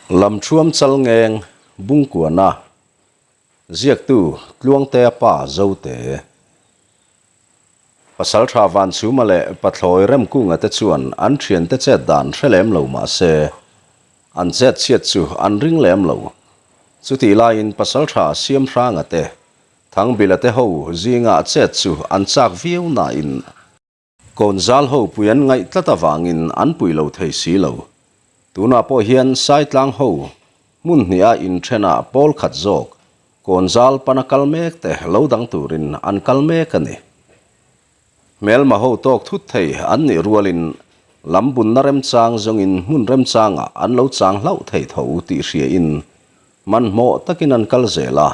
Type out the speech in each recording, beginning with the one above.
Lamṭhuam Chalngeng Bungkuana Ziaktu Tluangtea Pa Zote Pasalṭha Vanchhuma leh Pathlawi Remkunga te chuan an ṭhiante chet dan hre lem lo mah se, an chet chhiat chu an ring lem lo. Chutih laiin Pasalṭha Siamhranga te, Thangbila te ho zingah chet chu an chak viau nain, Kawnzal ho pui an ngaih tlat avangin an pui lo thei si lo. Tunah pawh hian Saitlang ho hmun hniha inthenah pawl khat zawk Kawnzal pana kal mek te lo dang turin an kal mek a ni. Hmelma ho tawk thut thei an nih rualin lam bunna remchang zawngin hmun remchangah an lo chang hlauh thei tho tih hriain hmanhmawh takin an kal zel a,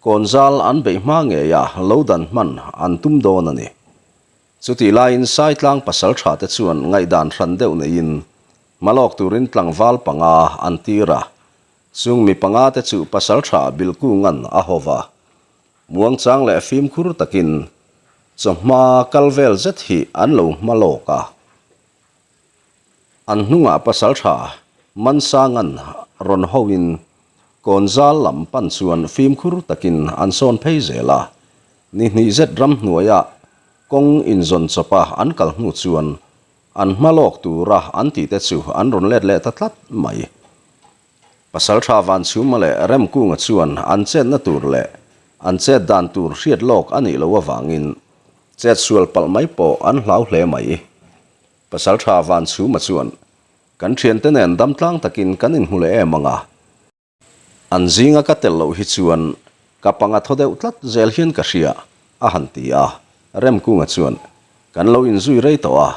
Kawnzal an beih hma ngeia lo dan hman an tum dawn a ni. Chutih laiin Saitlang pasal tha te chuan ngaihdan hran deuh neiin hmalawk turin tlangval panga an tir a, chung mi panga te chu pasal tha Bilkungan a haw va. Muangchang leh fimkhur takin chawhma kal vel zet hi an lo hmalawk a. An hnungah pasal tha Mansangan rawn hoin Kawnzal lam pan chuan fimkhur takin an sawn phei zel a. Ni hnih zet ramhnuaiah kawng inzawn chawpa an kal hnu chuan an hma lawk tura an tihte chu an rawn let leh ta tlat mai. Pasal tha Vanchhuma leh Remkunga chuan an chetna tur leh an chet dan tur hriat lawk a nih loh avangin chet sual palh mai pawh an hlau hle mai. Pasal tha Vanchhuma chuan, Kan thiante nen damtlang takin kan inhmu leh em ang a. An zinga ka tel loh hi chuan ka panga thaw deuh tlat zel hian ka hria, a han ti a. Remkunga chuan, Kan lo inzui rei tawh a,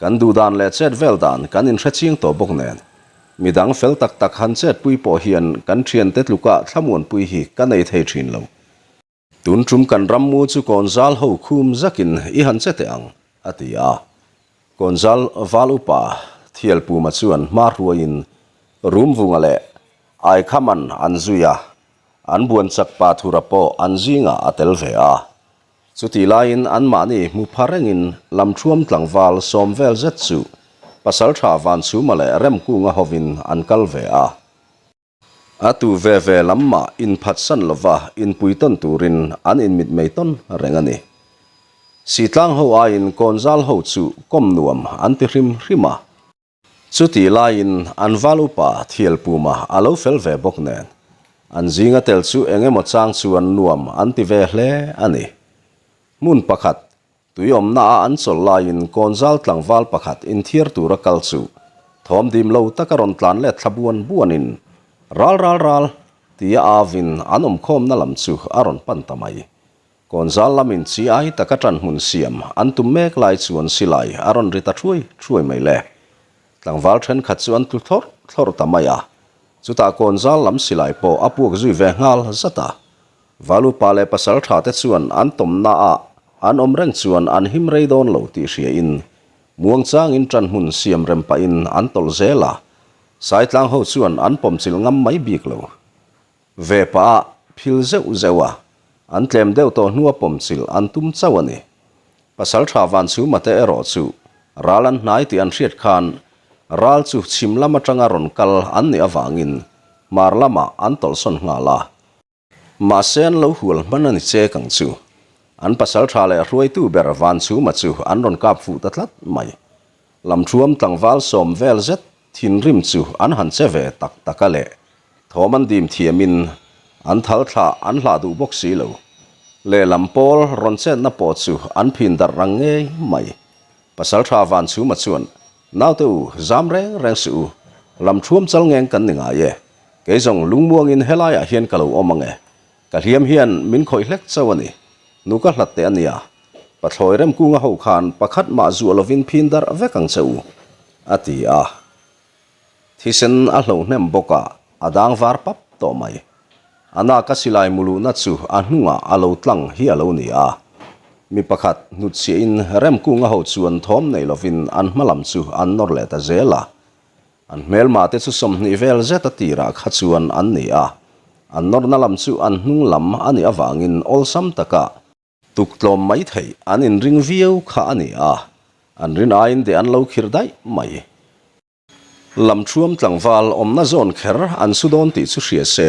kan duhdan leh chet vel dan kan inhre chiang tawh bawk nen, midang fel tak tak han chetpui pawh hian kan thiante tluka thlamuanpui hi ka nei thei thin lo. Tun tum kan rammu chu Kawnzal ho khum zakin i han che teh ang, a ti a. Kawnzal val upa Thialpuma chuan hma hruaiin Rumvunga leh Aikhaman an zui a, an buan chak pa Thura pawh an zingah a tel ve a. Chutih laiin anmahni hmu pha rengin Lamṭhuam tlangval sawm vel zet chu Pasalṭha Vanchhuma leh Remkunga hovin an kal ve a. A tu ve ve lam mah inphatsan lova inpui tawn turin an inmitmei tawn reng a ni. Sitlang ho aiin Kawnzal ho chu kawm nuam an ti hrim hrim a. Chutih laiin an val upa Thialpuma a lo fel ve bawk nen, an zinga tel chu eng emaw chang chuan nuam an ti ve hle a ni. Hmun pakhat Tui awmnaah an chawlh laiin Kawnzal tlangval pakhat inthiar tura kal chu thawm dim lo taka rawn tlan let thla buan buanin ral ral ral tia avin an awmkhawmna lam chu a rawn pan ta mai. Kawnzal lamin chi ai taka ṭan hmun siam an tum mek lai chuan silai a rawn ri ta ṭhuai ṭhuai mai le. Tlangval ṭhenkhat chu an tlu thlawrh thlawrh ta mai a, chutah Kawnzal lam silai pawh a puak zui ve nghal zat a. Valupa leh pasal tha te chuan an tawmna ah an awm reng chuan an him rei dawn lo tih hria in muangchangin ṭan hmun siam rem pah in an tawlh zel a, Saitlang ho chuan an pawmchilh ngam mai bik lo. Ve pah ah phil zeuh zeuh a, an tlem deuh tawh hnua pawmchilh an tum chauh a ni. Pasal tha Vanchhuma te erawh chu ral an hnai tih an hriat khan ral chu chhim lam atanga rawn kal an nih avangin hmar lamah an tawlhsawn nghal a. Mahse an lo hual hman a ni chek ang chu. An pasal tha leh hruaitu ber Vanchhuma chu an rawn kap fuh ta tlat mai. Lamthuam tlangval sawm vel zet thinrim chu an han che ve tak tak a leh thawm an dim thiamin an thal thlah an hlah duh bawk si lo. Lehlam pawl rawn chetna pawh chu an phin darh rang ngei mai. Pasal tha Vanchhuma chuan Naute u, zam reng reng suh u. Lamthuam chal ngeng kan ni ngai e. Kei zawng lungmuangin helaiah hian ka lo awm ang e. Ka hliam hian min khawih hlek chauh a ni. Nu ka hlat teh a nia. Pathlawi Remkunga ho khan pakhat mah zuah lovin phin darh vek ang che u, a ti a. Thisen a hloh hnem bawk a, a dang var pap tawh mai. A naka silai muluhna chu a hnungah a lo tlang hi a lo ni a. Mi pakhat hnutchhiahin Remkunga ho chuan thawm nei lovin an hma lam chu an nawr leh ta zel a. An hmelma te chu 20 vel zet a tirah kha chuan an ni a. An nawrna lam chu an hnung lam a nih avangin awlsam taka tuk tlawm mai theih an inring viau kha a ni a. An rin aiin de an lo khir daih mai. Lamṭhuam tlangval awmna zawn kher an su dawn tih chu hria se,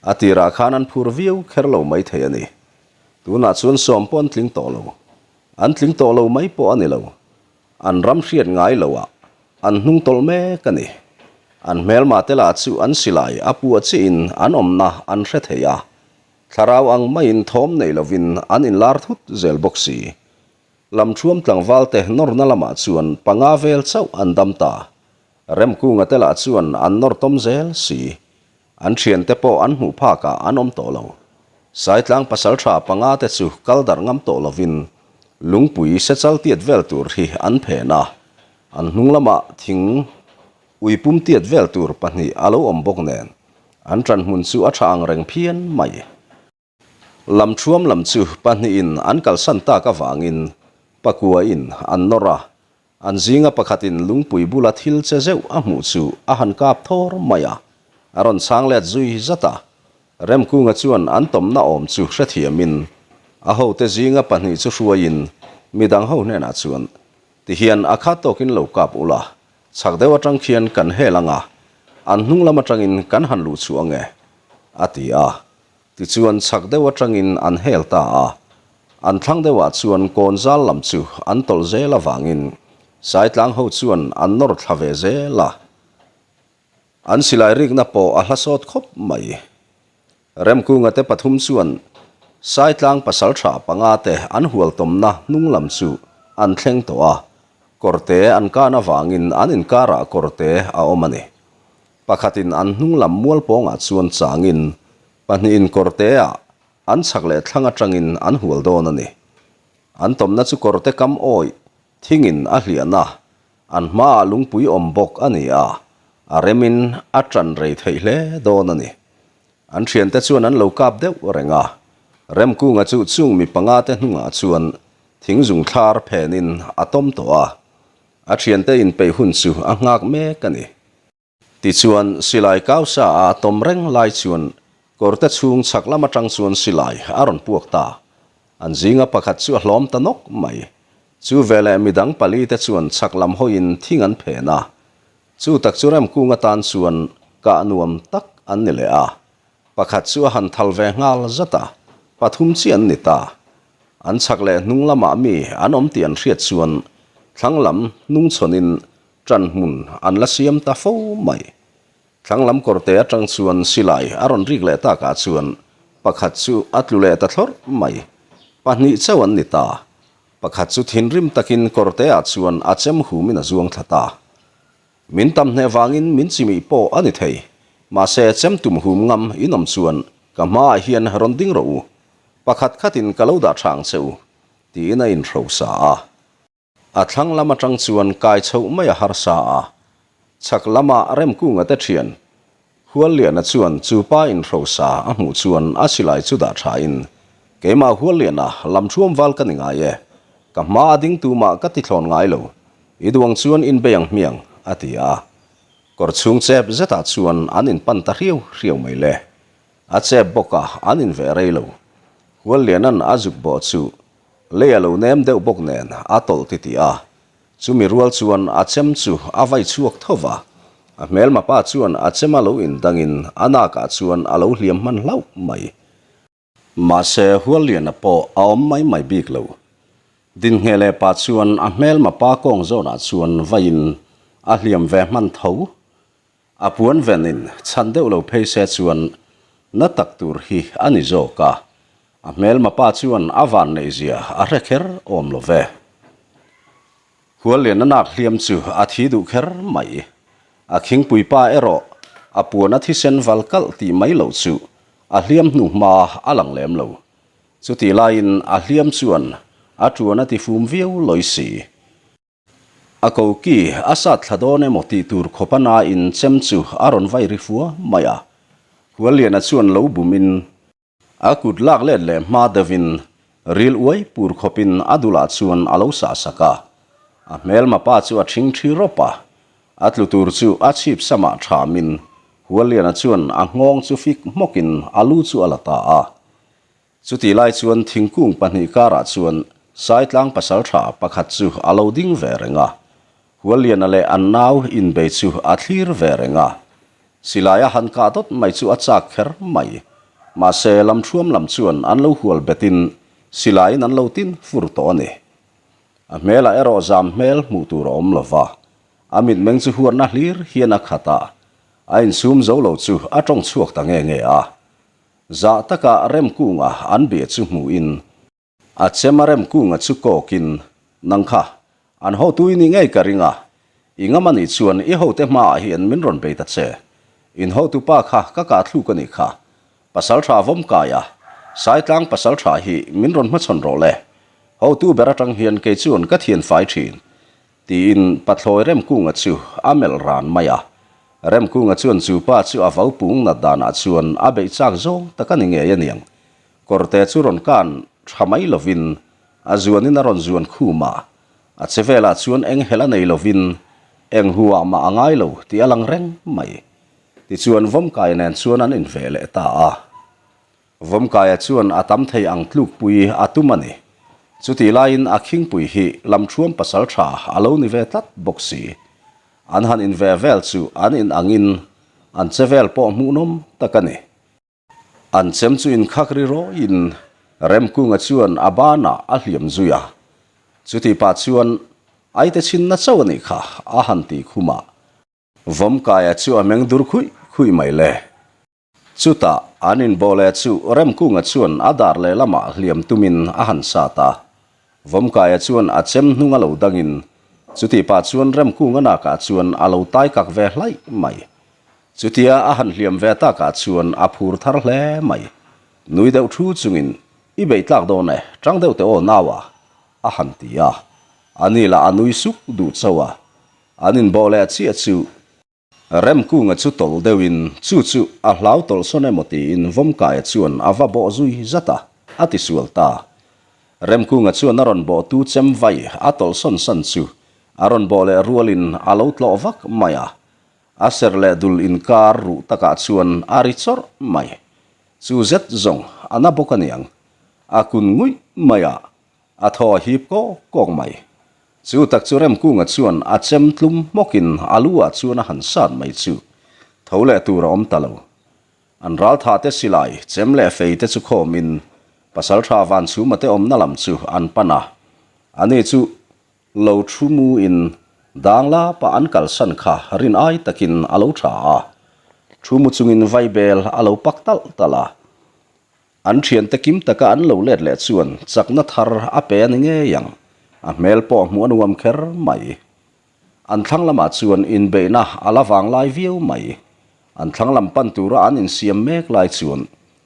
a tirah khan an phur viau kher lo maithei a ni. Tunah chuan sawm pawh an tling tawh lo. An tling tawh lo mai pawh a ni lo. An ram hriat ngai loah an hnung tawlh mek a ni. An hmelma te lah chu an silai a puah chiahin an awmna an hre thei a. Thlarau ang maiin thawm nei lovin an inlar thut zel bawk si. Lamṭhuam tlangval te nawrna lamah chuan panga vel chauh an dam ta. Remkunga te lah chuan an nawr tawm zel si. An thiante pawh an hmuh phakah an awm tawh lo. Saitlang pasaltha panga te chu kal darh ngam tawh lovin lungpui sechal tiat vel tur hi an phen a, an hnung lamah thing uipum tiat vel tur pahnih a lo awm bawk nen an ṭanhmun chu a ṭha ang reng phian mai. Lamṭhuam lam chu pahnihin an kalsan tak avangin pakuain an nawr a, an zinga pakhatin lungpui bula thil che zeuh a hmuh chu a han kap thawr mai a, a rawn chhang let zui zat a. Remkunga chuan an tawmna awm chu hrethiamin a hote zinga pahnih chu hruaiin midang ho hnenah chuan, Tihian a khat tawkin lo kap ula, chhak deuh atang khian kan hel ang a, an hnung lam atangin kan han luh chhuah ang e, a ti a. Tichuan chhak deuh atangin an hel ta a, an thlang deuhah chuan kawn zal lam chu an tawlh zel avangin Saitlang ho chuan an nawr thla ve zel a. An silai rikna pawh a hla sawt khawp mai. Remkunga te pathum chuan Saitlang pasaltha panga te an hual tawmna hnung lam chu an thleng tawh a, kawrte an kan avangin an inkarah kawrte a awm a ni. Pakhatin an hnung lam mual pawngah chuan changin, pahnihin kawrteah an chhak leh thlang atangin an hual dawn a ni. An tawmna chu kawrte kam awih thingin a hliahna, an hmaah lungpui awm bawk a ni a, a remin a tan rei theih hle dawn a ni. An thiante chuan an lo kap deuh reng a, Remkunga chu chung mi pangate hnungah chuan thingzung thlar phenin a tawm tawh a, A thiante inpeih hun chu a nghak mek a ni. Tichuan, silai kau sa a tawm reng lai chuan kawrte chhung chhak lam atang chuan silai a rawn puak ta. An zinga pakhat chu a hlawm ta nawk mai. Chu veleh midang pali te chuan chhak lam hawiin thing an phen a. Chu tak chu Remkung atan chuan kah nuam tak an ni leh a. Pakhat chu a han thal ve nghal zat a, pathum chi an ni ta. An chhak leh hnung lamah mi an awm tih an hriat chuan thlang lam hnung chhawnin ṭan hmun an la siam ta fo mai. Thlang lam kawrte aṭang chuan silai a rawn rik leh takah chuan pakhat chu a tlu leh ta thlawrh mai. Pahnih chauh an ni ta. Pakhat chu thinrim takin kawrteah chuan a chem humin a zuang thla ta. Min tam hneh vangin min chimih pawh a ni thei. Mahse, chem tum hum ngam in awm chuan ka hmaah hian rawn ding rawh u. Pakhat khatin ka lo dah tha ang che u, tiin a inhrosa a. A thlang lam atang chuan kai chhoh mai a harsa a. Chhak lama Remkunga te thian Hualliana chuan chu pa inhrosa a hmuh chuan a silai chu dah thain, Keimah Hualliana, lamthuam val ka ni ngai e. Ka hma a ding tumah ka ti thlawn ngai lo. I duang chuan inbei ang hmiang, a ti a. Kawr chhung chep zetah chuan an inpan ta hriau hriau mai le. A chep bawk a, an inveh rei lo. Hualliana'n a zuk bawh chu lei a lo nem deuh bawk nen a tawlh titih a, Chumi rual chuan a chem chu a vai chhuak tho va, a hmelma pa chuan a chem a lo indangin a nakah chuan a lo hliam hman hlauh mai. Mahse, Hualliana pawh a awm mai mai bik lo. Dinhnge leh pa chuan a hmelma pa kawng zawnah chuan vaiin a hliam ve hman tho. A puan venin chhan deuh lo phei se chuan na tak tur hi a ni zawk a, A hmelma pa chuan a van neihzia a hre kher awm lo ve. Huallian a nak hliam chu a thi duh kher mai. A khingpui pa erawh a puan a thisen val kalh tih mai loh chu a hliam hnu hma a lang lem lo. Chutih laiin a hliam chuan a tuan a tifum viau lawi si. A koki a sat thla dawn emaw tih tur khawp a nain chem chu a rawn vai ri fua mai a. Hualliana chuan lo bumin A kut lak let leh hma deuhin ril uai pur khawpin a dulah chuan a lo sah sak a. A hmelma pa chu a ṭhing ṭhi rawp a. A tlu tur chu a chhip samah ṭhamin Hualliana chuan a nghawng chu fik hmawkin a lu chu a la ta a. Chutih lai chuan thingkung pahnih karah chuan Saitlang pasalṭha pakhat chu a lo ding ve reng a. Hualliana leh an nau inbei chu a thlir ve reng a. Silai a han kah dawt mai chu a chak kher mai. Mahse, lamṭhuam lam chuan an lo hual betin silaiin an lo tin fur tawh a ni. A hmelah erawh zam hmel hmuh tur a awm lo va, a mitmeng chu huatna hlir hian a khat a, a insum zo lo chu a tawng chhuak ta nge nge a. Zah taka Remkunga an bia chu hmuhin A chem a rem kunga chu kawkin, Nang kha, an hotu i nih ngei ka ring a, i ngam a nih chuan i hote hmaah hian min rawn bei ta che. In hotu pa kha ka kah thluk a nih kha. Pasaltha vawm kai a, Saitlang pasaltha hi min rawn hmachhawn rawh le. Hotu ber atang hian kei chuan ka thian fai thin, tiin Pathlawi Remkunga chu a melh ran mai a. Remkunga chuan chu pa chu a vau pung nat danah chuan a beih chak zawng tak a ni ngei a niang. Kawrte chu rawn kan tha mai lovin a zuanin a rawn zuan khum a, a che velah chuan eng helh a nei lovin eng huah mah a ngai lo tih a lang reng mai. Tichuan Vawmkaia nen chuan an inve leh ta a. Vawmkaia chuan a tam thei ang tlukpui a tum a ni. Chutih laiin a khingpui hi lamṭhuam pasal tha a lo ni ve tlat bawk si. An han inve vel chu an inangin an che vel pawh hmuhnawm tak a ni. An chem chu inkhak ri rawiin Remkunga chuan a banah a hliam zui a. Chutih pah chuan Aite chhinna chauh a nih kha a han ti khum a. Vawmkaia chu a meng dur khuih khuih mai le. Chutah an inbawh leh chu Remkunga chuan a dar lehlamah hliam tumin a han sat a. Vawmkaia chuan a chem hnung a lo dangin chutih pah chuan Remkunga nakah chuan a lo tai kak ve hlaih mai. Chutia a han hliam ve takah chuan a phur thar hle mai. Nui deuh thu chungin, I beih tlak dawn e, tang deuh teh aw naua, a han ti a. Ani lah a nui suk duh chauh a. An inbawh leh chiah chu Remkunga chu tawlh deuhin chu chu a hlau tawlh sawn emaw tiin Vawmkaia chuan a va bawh zui zat a, a ti sual ta. Remkunga chuan a rawn bawhtu chem vai a tawlh sawn san chu a rawn bawh leh rualin a lo tlawh vak mai a. A ser leh dul inkar ruh takah chuan a ri chawrh mai. Chu zet zawng a na bawk aniang. A kun nguih mai a, A thaw a hip kawk kawk mai. Chu tak chu Remkunga chuan a chem tlum hmawkin a lu ah chuan a han sat mai chu tho leh tur a awm ta lo. An raltha te silai, chem leh fei te chu khawmin Pasaltha Vanchhuma te awmna lam chu an pan a. Ani chu lo thu mu in dang lapa an kalsan kha rin ai takin a lo tha a. Thu mu chungin vaibel a lo pak talh talh a. An thiante kim taka an lo let leh chuan chakna thar a pe a ni ngei ang, a hmel pawh hmuh a nuam kher mai. An thlang lamah chuan inbeihna a la vang lai viau mai. An thlang lam pan tura an insiam mek lai chuan,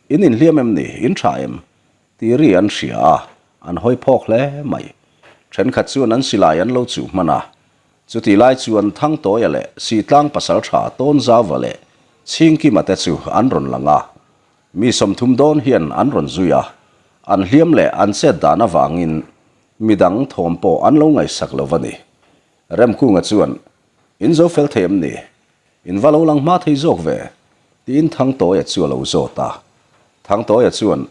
In inhliam em ni? In tha em? tih ri an hria a, an hawi phawk hle mai. Thenkhat chuan an silai an lo chuh hman a. Chutih lai chuan Thangtawia leh Sihtlang pasaltha Tawnzauva leh Chhingkima te chu an rawn lang a. Mi 30 dawn hian an rawn zui a, an hliam leh an chet dan avangin midang thawm pawh an lo ngaihsak lo va ni. Remkunga chuan, In zo fel thei em ni? In va lo lang hma thei zawk ve? tiin Thangtawia chu a lo zawt a. Thangtawia chuan,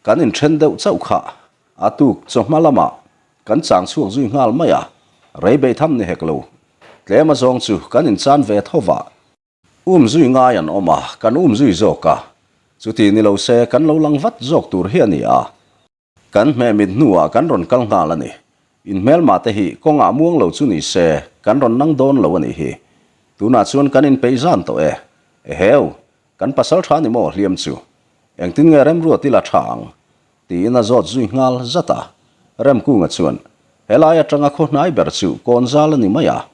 Kan inthen deuh chauh kha, a tuk chawhma lamah kan chang chhuak zui nghal mai a, rei beih tham ni hek lo. Tlem azawng chu kan inchan ve tho va. Um zui ngai an awm a, kan um zui zawk a. Chuti ni lo se kan lo lang vat zawk tur hi a ni a. Kan hmeh mit hnuah kan rawn kal nghal a ni. In hmelmah te hi kawngah muang lo chu ni se kan rawn nang dawn lo a nih hi. Tunah chuan kan inpeih zan tawh e. Eheu, kan pasal tha ni maw hliam chu. Engtin nge remruat ila tha ang? Tiin a zawt zui nghal zat a. Remkunga chuan, Helai atanga khaw hnai ber chu kawn zal a ni mai a.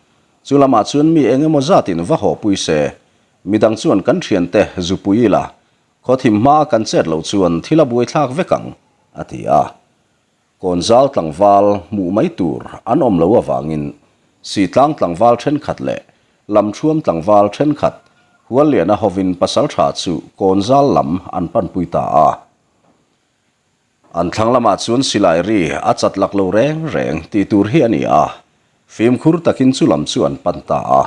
Chu lamah chuan mi eng emaw zatin va haw pui se, midang chuan kan thiante zu pui ila, khaw thim hmaa kan chet loh chuan thil a buaithlak vek ang, a ti a. Kawn zal tlangval hmuh mai tur an awm lo avangin Sitlang tlangval thenkhat leh Lamṭhuam tlangval thenkhat Hualliana hovin pasalṭha chu kawn zal lam an panpui ta a. An thlang lamah chuan silai ri a chat lak lo reng reng tih tur hi a ni a, fimkhur takin chu lam chu an pan ta a.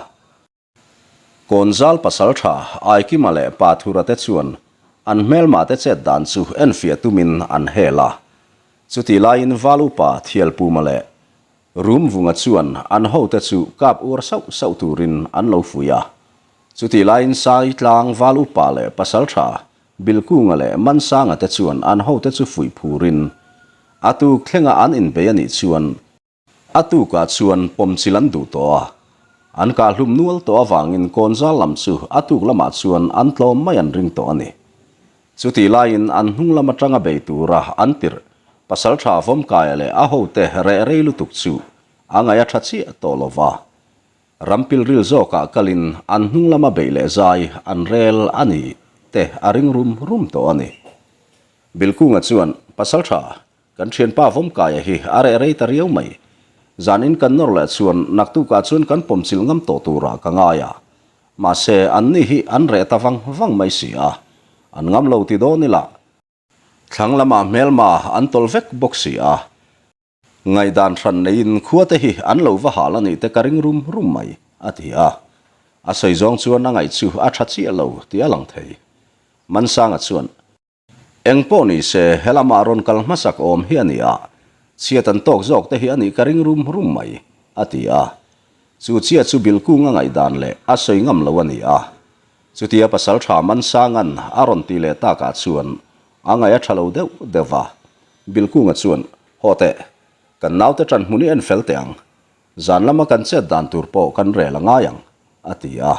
Kawnzal pasaltha Aikima leh Pathura te chuan an hmelma te chet dan chu enfiah tumin an hel a. Chutih laiin Val upa Thialpuma leh. Rumvunga chuan an hote chu kap uar sauh sauh turin an lo fuih a. Chutih laiin Sai tlang Val Upa leh Pasaltha Bilkunga leh Mansanga te chuan an hote chu fuih phurin a tuk thlenga an inbei a nih chuan a tukah chuan pawmchilh an duh tawh a. An kahhlum nual tawh avangin Kawnzal lam chu a tuk lamah chuan an tlawm mai an ring tawh a ni. Chutih laiin an hnung lam atanga bei tura an tirh Pasaltha Vawmkaia leh a hote reh rei lutuk chu a ngaih a tha chiah tawh lo va. Ram pilril zawkah kalin an hnung lama beih leh zai an rel a ni te a ring rum rum tawh a ni. Bilkunga chuan, Pasaltha, kan thianpa Vawmkaia hi a reh rei ta riau mai. Zanin kan nawr leh chuan naktukah chuan kan pawmchilh ngam tawh turah ka ngai a. Mahse, anni hi an reh ta vang vang mai si a. An ngam lo ti dawn ila. Thlang lamah hmelma an tawlh vek bawk si a. Ngaihdan hran neiin khuate hi an lo va hal a nih te ka ring rum rum mai, a ti a. A sawi zawng chuan a ngaih chu a tha chiah lo tih a lang thei. Mansanga chuan, Eng pawh ni se, he lamah rawn kal hmasak awm hi a ni a, chhiat an tawk zawk te hi a nih ka ring rum rum mai, a ti a. Chu chiah chu Bilkunga ngaihdan leh a sawi ngam lo a ni a. Chutia Pasaltha Mansanga'n a rawn tih leh takah chuan a ngaih a tha lo deuh deuh va. Bilkunga chuan, Haw teh, kan naute ṭan hmun i en fel teh ang. Zan lama kan chet dan tur pawh kan rel a ngai ang, a ti a.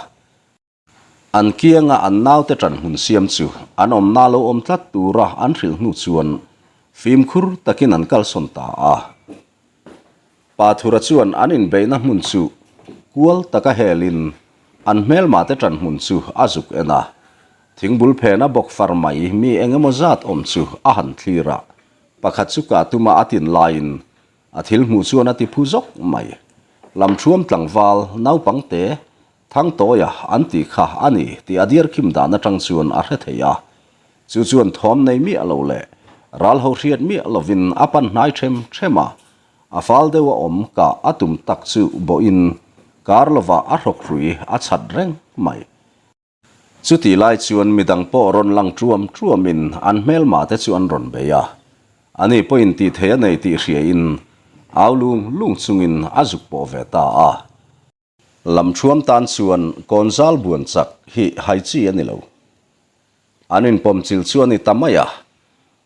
An kianga an naute ṭan hmun siam chu an awmna lo awm tlat tura an hrilh hnu chuan fimkhur takin an kalsawn ta a. Pathura chuan an inbeihna hmun chu kual taka helin an hmelmate ṭan hmun chu a zuk en a. Thingbul phena bawk far mai mi eng emaw zat awm chu a han thlir a, pakhat chu kah tuma a tin laiin a thil hmuh chuan a ti phu zawk mai. Lamṭhuam tlangval naupangte Thangtawia an tih kha a ni tih a diarkhim dan atang chuan a hre thei a. Chu chuan thawm nei miah lo leh ral ho hriat miah lovin a pan hnai ṭhem ṭhem a, a fal deuh a awm kah a tum tak chu bawhin kar lovah a hrawk hrui a chhat reng mai. Chutih lai chuan midang pawh rawn lang ṭuam ṭuamin an hmelma te chu an rawn bei a. Ani pawhin tih thei a nei tih hriain au lung lung chungin a zuk pawh ve ta a. Lamṭhuam tan chuan kawnzal buan chak hi hai chi a ni lo. An inpawmchilh chu a ni ta mai a.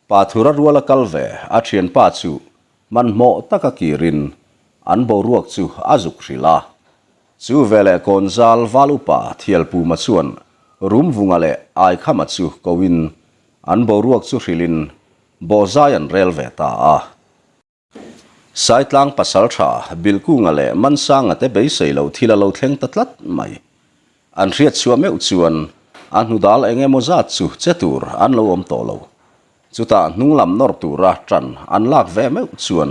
Pathura ruala kal ve a ṭhianpa chu hmanhmawh taka kirin an boruak chu a zuk hrilh a. Chu veleh kawnzal val upa Thialpuma chuan Rumvunga leh Aikhama chu koin an boruak chu hrilhin bawhzai an rel ve ta a. Saitlang Pasaltha, Bilkunga leh Mansanga te beisei loh thil a lo thleng ta tlat mai. An hriat chhuah meuh chuan a hnudal eng emaw zat chu che tur an lo awm tawh lo. Chutah hnunglam nawr tura ṭan an lak ve meuh chuan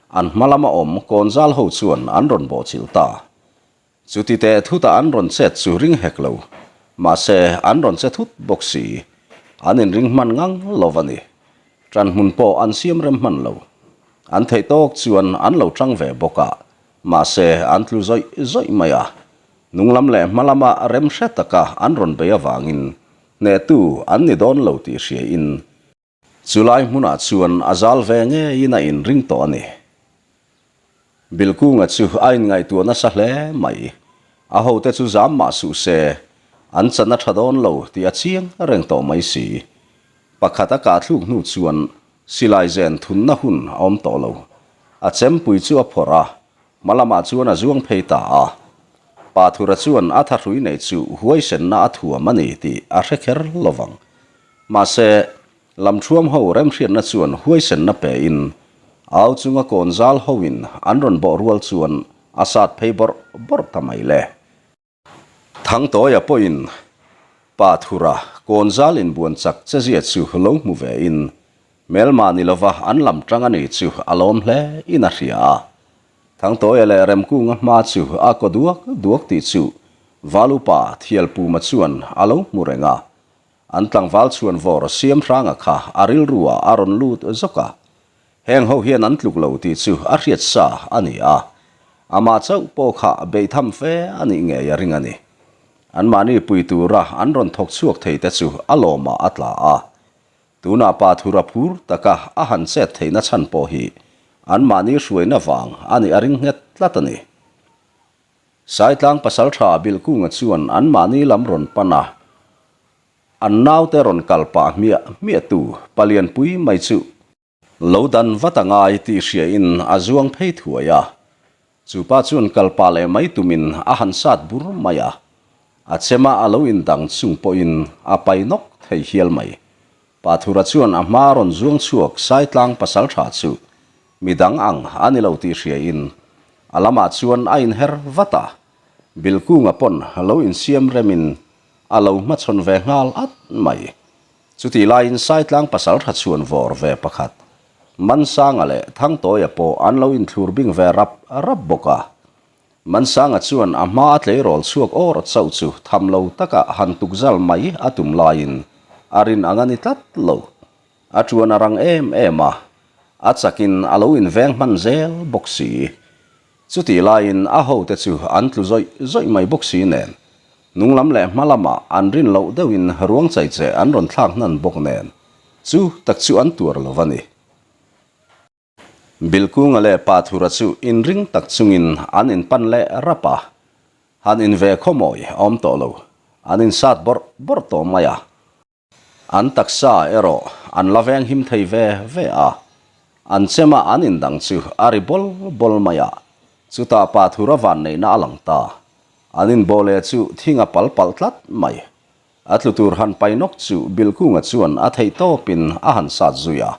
an hma lama awm kawnzal ho chuan an rawn bawhchilh ta. Chuti teh thutah an rawn chet chu ring hek lo. Mahse, an rawn che thut bawk si. An inring hman ngang lo a ni. Ṭan hmun pawh an siam rem hman lo. An theih tawk chuan an lo ṭang ve bawk a, mahse an tlu zawih zawih mai a. Hnunglam leh hma lama rem hre taka an rawn bei avangin hnehtu an ni dawn lo tih hriain Chulai hmunah chuan a zal ve ngeiin a inring tawh a ni. Bilkunga chu a inngaihtuah nasa hle mai. A hote chu zam mah suh se, an chan a tha dawn lo tih a chiang reng tawh mai si. Pakhat a kah thluk hnu chuan silai zen thunna hun a awm tawh lo. A chempui chu a phawrh a, hma lamah chuan a zuang phei ta a. Pathura chuan a thahrui neih chu huaisenna a thuam a ni tih a hre kher lovang. Mahse, Lamṭhuam ho remhriatna chuan huaisenna pein, au chunga kawnzal hoin an rawn bawh rual chuan a sat phei bawrh bawrh ta mai le. Thangtawia pawhin Pa Thura kawnzal inbuan chak chezia chu lo hmu vein, hmelmah ni lova an lam ṭang a ni chu a lawm hle in a hria a. Thangtawia leh Remkunga hma chu a kaw duak duak tih chu Valupa Thialpuma chuan a lo hmu reng a. An tlangval chhuan vawr siam hranga kha a rilru ah a rawn lut zawk a. Heng ho hian an tluk lo tih chu a hriat sa a ni a. Amah chauh pawh kha beihtham fe a nih ngei a ring a ni. Anmahni pui tura an rawn thawk chhuak thei te chu a lawmah a tla a. Tunah pa thura phur taka a han chet theihna chhan pawh hi. Anmahni hruaina vang a nih a ring nghet tlat a ni. Saitlang pasaltha Bilhkunga chuan anmahni lam rawn pan a, an naute rawn kal pah hmiah hmiahtu palianpui mai chu lo dan vat a ngai tih hriain a zuang phei thuai a. Chu pa chuan kal pah leh mai tumin a han sat bur mai a, a chema a lo indang chung pawhin a pai nawk thei hial mai. Pathura chuan a hma rawn zuang chhuak Saitlang pasaltha chu midang ang a ni lo tih hriain a lamah chuan a inher vat a, Bilkunga pawn lo insiam remin a lo hmachhawn ve nghal at mai. Chutih laiin Saitlang pasaltha chhuan vawr ve pakhat Mansanga leh Thangtawia pawh an lo inthlur bing ve rap rap bawk a. Mansanga chuan a hma a tleirawl chhuak awr chauh chu tham lo taka han tukzal mai a tum laiin a rin ang a ni tlat lo. A ṭuan a rang em em a, a chakin a lo inveng hman zel bawk si. Chutih laiin a hote chu an tlu zawih zawih mai bawk si nen, hnunglam leh hma lamah an rin loh deuhin ruang chaicheh an rawn thlak hnan bawk nen, chu tak chu an tuar lo a ni. Bilkunga leh Pathura chu inring tak chungin an inpan leh rap a, han inve khawmawi a awm tawh lo, an insat bawrh bawrh tawh mai a. An taksa erawh an la veng him thei ve ve a, an chema an indang chu a ri bawl bawl mai a, chutah Pathura vanneihna a lang ta, an inbawh leh chu thing a pal palh tlat mai. A tlu tur han pai nawk chu Bilkunga chuan a theih tawpin a han sat zui a,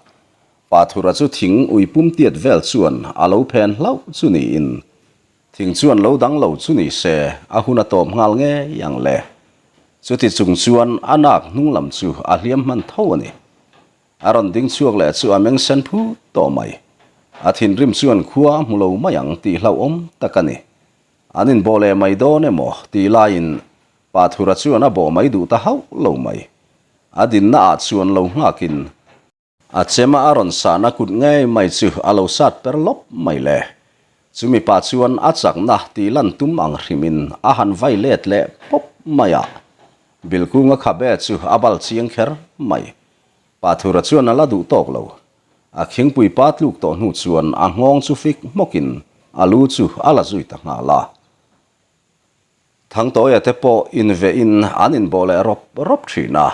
Pathura chu thing ui pum tiat vel chuan a lo phen hlauh chu niin, thing chuan lo dang lo chu ni se a hun a tawp nghal ngei ang le. Chuti chung chuan a nak hnung lam chu a hliam hman tho a ni. A rawn ding chhuak leh chu a meng sen phut tawh mai. A thinrim chuan khua a hmu lo mai ang tih hlauhawm tak a ni. An inbawh leh mai dawn emaw tih laiin Pathura chuan a bawh mai duh ta hauh lo mai. A dinna ah chuan lo nghakin A chema a rawn sahna kut ngei mai chu a lo sat per lawp mai le. Chumi pah chuan a chakna tih lan tum ang hrimin a han vai let leh pawp mai a. Bilkunga khabe chu a bal chiang kher mai. Pathura chuan a la duh tawk lo. A khingpui pa tluk tawh hnu chuan a nghawng chu fik hmawkin a lu chu a la zui ta nghal a. Thangtawia te pawh invehin an inbawh leh rawp rawp thin a,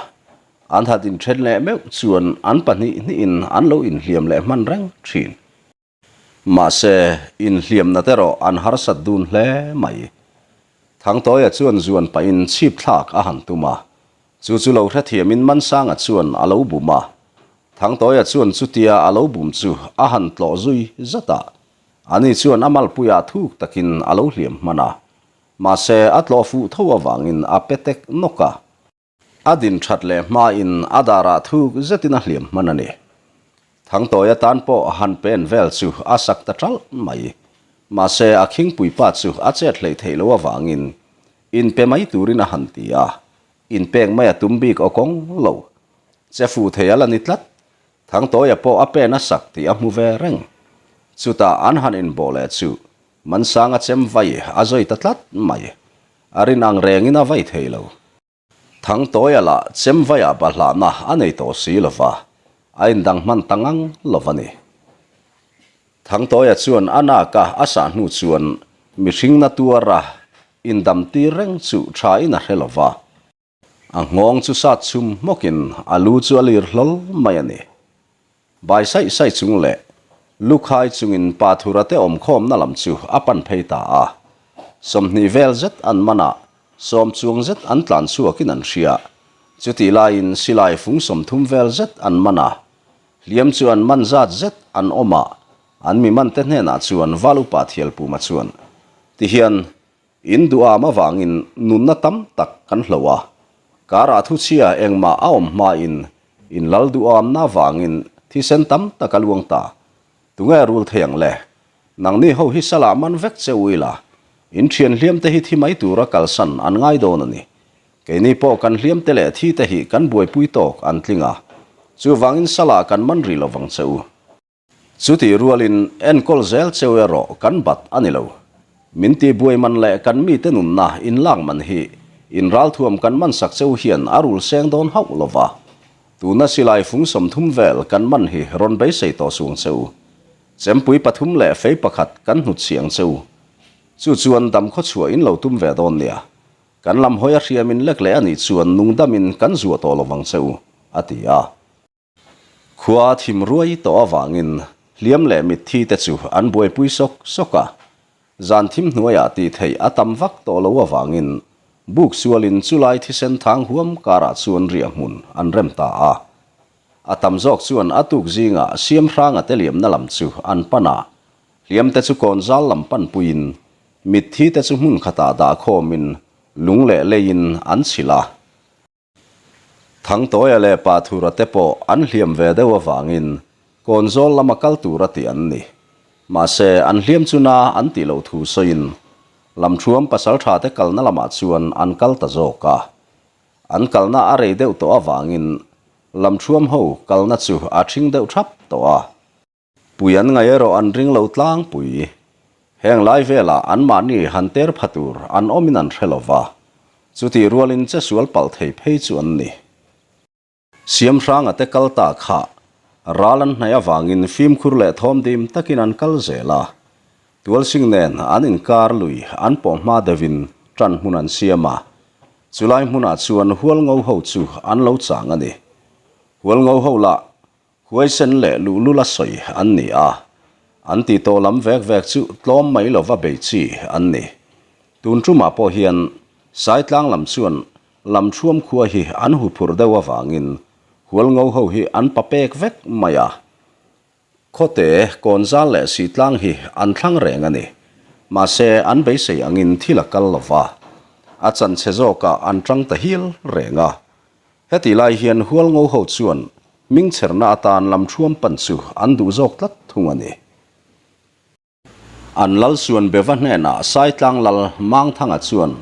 an hat inthen leh meuh chuan an pahnih hnihin an lo inhliam leh hman reng thin. Mahse, inhliamna te erawh an harsat dun hle mai. Thangtawia chuan zuan pahin chhip thlak a han tum a, chu chu lo hrethiamin Mansanga chuan a lo bum a. Thangtawia chuan chutia a lo bum chu a han tlawh zui zat a, Ani chuan a malpuiah thuk takin a lo hliam hman a, mahse a tlawh fuh tho avangin a pe tek nawk a. A din that leh hmain a darah thuk zetin a hliam hman a ni. Thangtawi atan pawh han pen vel chu a sak ta ṭalh mai. Mahse a khingpui pa chu a chet hleih theih loh avangin inpe mai turin a han ti a, inpek mai a tum bik awkawng lo. Che fuh thei a la ni tlat. Thangtawia pawh a pen a sak tih a hmu ve reng. Chutah an han inbawh leh chu Mansanga chem vai a zawi ta tlat mai. A rin ang rengin a vai thei lo. Thangtawia lah chem vaiah bahlahna a nei tawh si lo va, a indang hman ta ngang lo va ni. Thangtawia chuan a naka a sah hnu chuan mihring na tuara indam tir reng chu thain a hre lo va. A nghawng chu sat chhum hmawkin a lu chu a lir hlawl mai a ni. Bai saih saih chung leh lu khai chungin pa thura te awmkhawmna lam chu a pan phei ta a. 20 vel zet an man a, sawm chuang zet an tlan chhuakin an hria. Chutih laiin silai fung 30 vel zet an man a, hliam chu an man zat zet an awm a, an mi man te hnenah chuan Val Upa Thialpuma chuan tihian In duham avangin nunna tam tak kan hlo a, karah thuchhia engmah a awm hmain in lal duhamna avangin thisen tam tak a luang ta. Tunge rul thei ang le? Nangni ho hi salah man vek che u ila, in thian hliam te hi thi mai tura kalsan an ngai dawn a ni. Keini pawh kan hliam te leh thi te hi kan buaipui tawk an tling a, chuvangin salah kan man rih lovang che u. Chutih rualin enkawl zel cheu erawh kan bat a ni lo. Min tihbuai man leh kan mite nunna inlak man hi in ralthuam kan man sak cheu hian a rul seng dawn hauh lo va. Tuna silai fung 30 vel kan man hi rawn beisei tawh suang cheu. Chempui pathum leh fei pakhat kan hnutchhiah ang che u. Chu chuan dam khawchhuah in lo tum ve dawn nia. Kan lam hawi a hriam in lek leh a nih chuan nungdamin kan zuah tawh lo vang che u, a ti a. Khua thim ruai tawh avangin hliam leh mitthi te chu an buaipui sawk sawk a. Zan thim hnuaiah tih theih a tam vak tawh lo avangin buk sualin chulai thisen thang huam karah chuan riah hmun an rem ta a. A tam zawk chuan a tuk zingah Siamhranga te liamna lam chu an pan a, hliam te chu kawnzal lam panpuiin mitthi te chu hmun khatah dah khawmin lung leh leiin an chhilh a. Thangtawia leh Pathura te pawh an hliam ve deuh avangin kawnzawl lama kal tura tih an ni. Mahse, an hliam chu na an tih loh thu sawiin Lamthuam pasaltha te kalna lamah chuan an kal ta zawk a. An kalna a rei deuh tawh avangin Lamthuam ho kalna chu a ṭhing deuh ṭhap tawh a. Pui an ngaih erawh an ring lo tlangpui. Heng lai velah anmahni han ter pha tur an awmin an hre lo va, chutih rualin che sual palh thei phei chu an ni. Siamhranga te kal ta kha ral an hnaih avangin fimkhur leh thawm dim takin an kal zel a. Tualsing nen an inkar lui an pawh hma deuhin ṭan hmun an siam a, chulai hmunah chuan Hualngo ho chu an lo chang a ni. Hualngo ho lah Huaisen leh luhlul a sawi an ni a, an tih tawh lam vek vek chu tlawm mai lova bei chi an ni. Tun tumah pawh hian Saitlang lam chuan Lamthuam khua hi an huphurh deuh avangin Hualngo ho hi an pa pek vek mai a. Khawte, Kawnzal leh Sihtlang hi an thlang reng a ni. Mahse, an beisei angin thil a kal lova, a chanchhe zawkah an tang ta hil reng a. Hetih lai hian Hualngo ho chuan hmingchherna atan lamthuam pan chu an duh zawk tlat thung a ni. An lal suan Beva hnenah Saitlang lal Mangthanga chuan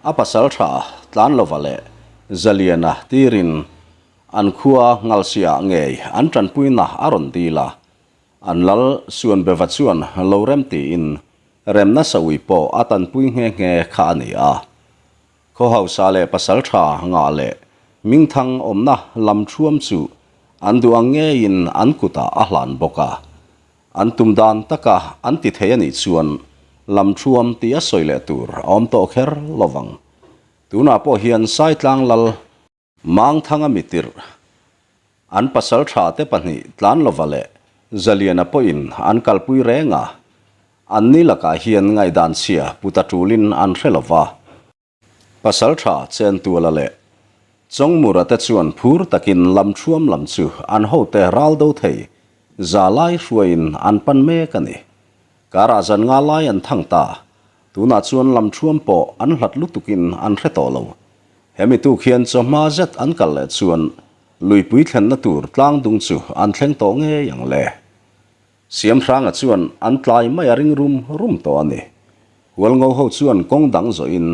a pasal tha Tlanlova leh Zaliana tirin an khua Ngalsiah ngei an tanpuina a rawn dil a. An lal suan Beva chuan lo rem tiin remna saui pawh a tanpui nghe nghe kha a ni a. Khaw hausa leh pasal tha ngah leh hmingthang awmna lam thuam chu an duh ang ngeiin an kutah a hlan bawk a. An tum dan taka an ti thei a nih chuan lam thuam tih a sawi leh tur a awm tawh kher lo vang. Tunah pawh hian Saitlang lal Mangthanga mitirh an pasal tha te pahnih Tlanlova leh Zaliana pawhin an kalpui reng a, anni lakah hian ngaihdan chhia puta tulin an hre lo va. Pasal tha Chentuala leh Chawngmura te chuan phur takin Lamthuam lam chu an hote ral do thei za lai hruaiin an pan mek a ni. Karah zan nga lai an thang ta, tunah chuan Lamthuam pawh an hlat lutukin an hre tawh lo. Hemi tuk hian chawhma zet an kal leh chuan luipui thlenna tur tlang dung chu an thleng tawh ngei ang le. Siamhranga chuan an tlai mai a ring rum rum tawh a ni. Hualngo ho chuan kawng dang zawhin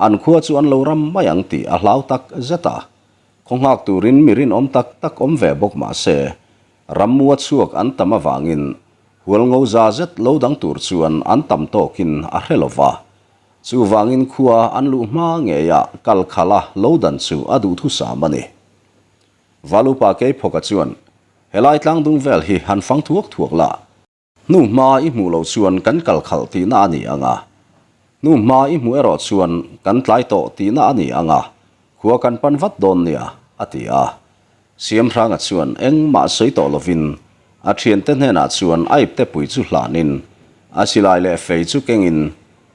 an khua chu an lo ram mai ang tih a hlau tak zet a. Khaw nghak turin mi rinawm tak tak awm ve bawk mah se, rammua chhuak an tam avangin Hualngo za zet lo dang tur chuan an tam tawkin a hre lo va. Chuvangin khua an luh hma ngeia kal khalh a lo dan chu a duhthusam a ni. Valupa Keiphawka chuan, Helai tlangdung vel hi han fang thuak thuak la, hnu hma i hmuh loh chuan kan kal khalh tihna a ni ang a, hnu hma i hmuh erawh chuan kan tlai tawh tihna a ni ang a, khua kan pan vat dawn nia, a ti a. Siamhranga chuan engmah sawi tawh lovin a thiante hnenah chuan a iptepui chu hlanin a silai leh fei chu kengin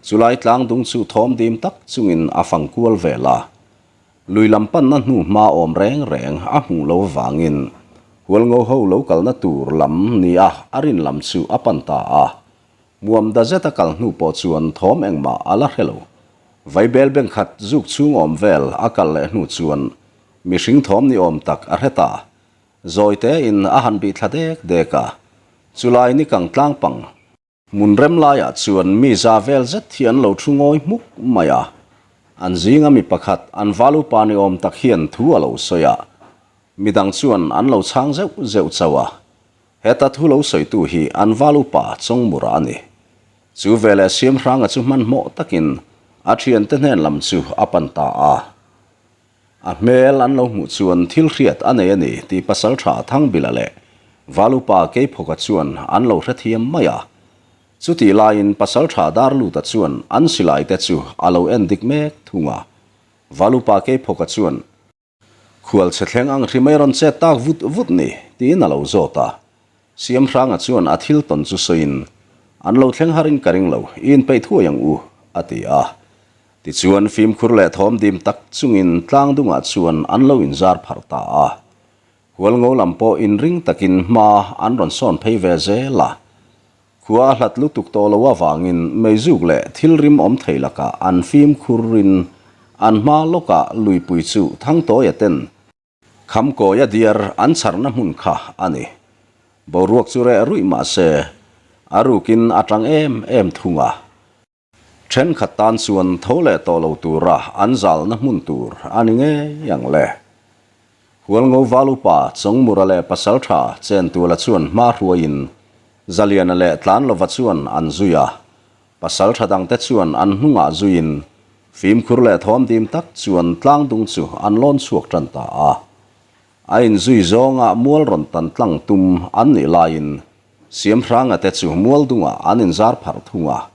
chulai tlangdung chu thawm dim tak chungin a fang kual vel a. Lui lam panna hnu hma awm reng reng a hmuh lo vangin Hualngo ho lo kalna tur lam nia a rin lam chu a pan ta a. Muam da zet a kal hnu pawh chuan thawm engmah a la hre lo. Vaibel bengkhat zuk chhung awm vel a kal leh hnu chuan Mihring thawm ni awm tak a hre ta. Zawi tein a han bih thla dek dek a. Chulai ni kang tlang pang. Hmun rem laiah chuan mi za vel zet hi an lo thu ngawi hmuk mai a. An zinga mi pakhat an val upa ni awm tak hian thu a lo sawi a. Midang chuan an lo chhang zeuh zeuh chauh a. Heta thu lo sawitu hi an val upa Chawngmura a ni. Chu veleh Siamhranga chu hmanhmawh takin a thiante hnen lam chu a pan ta a. A hmel an lo hmuh chuan thil hriat a nei a ni tih Pasalṭha Thangbila leh Valupa Keiphawka chuan an lo hrethiam mai a. Chutih laiin Pasalṭha Darluta chuan an silai te chu a lo en dik mek thung a. Valupa Keiphawka chuan, Khual chhe thleng ang hri mai rawn chet tak vut vut ni, tiin a lo zawt a. Siamhranga chuan a thil tawn chu sawiin, An lo thleng harin ka ring lo, i inpeih thuai ang u, a ti a. Tichuan fimkhur leh thawm dim tak chungin tlang dungah chuan an lo inzar pharh ta a. Hualngo lam pawh inring takin hma an rawn sawn phei ve zel a. Khua a hlat lutuk tawh lo avangin meizuk leh thil rim awm thei lakah an fimkhurin an hma lawkah luipui chu Thangtawia ten Khamkawia diar an chharna hmun kha a ni. Boruak chu reh ruih mah se a rukin a tang em em thung a. Thenkhat tan chuan tho leh tawh lo tura an zalna hmun tur a ni ngei ang le. Hualngo val upa Chawngmura leh Pasaltha Chentuala chuan hma hruaiin Zaliana leh Tlanlova chuan an zui a, Pasaltha dangte chuan an hnungah zuiin fimkhur leh thawm dim tak chuan tlangdung chu an lawn chhuak tan ta a. A inzui zawnga mual rawn tan tlang tum an nih laiin Siamhranga te chu mual dungah an inzar pharh thung a,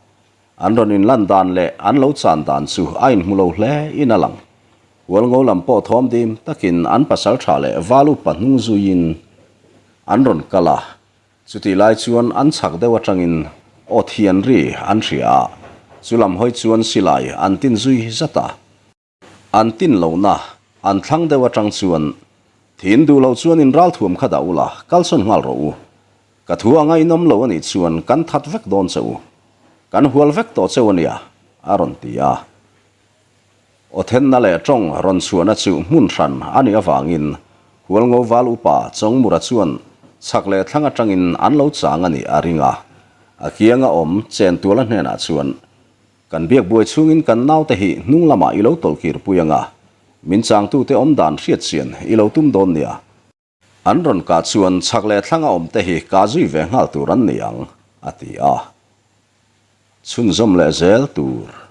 an rawn inlan dan leh an lo chan dan chu a inhmu lo hle in a lang. Hualngo lam pawh thawm dim takin an pasal tha leh val upa hnung zuiin an rawn kal a, chutih lai chuan an chhak deuh atangin aw thian ri an hria a, chu lam hawi chuan silai an tin zui zat a. An tin lohna an thlang deuh atang chuan thin duh loh chuan in ralthuam kha dah ula, kalsawn nghal rawh u. Ka thu a ngaihnawm lo anih chuan kan that vek dawn che u. Kan hual vek tawh cheu ania, a rawn ti a. Aw thenna leh tawng rawn chhuahna chu hmun hran a nih avangin Hualngo val upa Chawngmura chuan chhak leh thlang atangin an lo chang a nih a ring a. A kianga awm Chentuala hnenah chuan Kan biak buai chhungin kan naute hi hnung lamah i lo tawlh kir pui ang a, min changtute awm dan hriat chian i lo tum dawn nia. An rawn kah chuan chhak leh thlanga awmte hi kah zui ve nghal tur an ni ang, a ti a. Chhunzawm leh zel tur.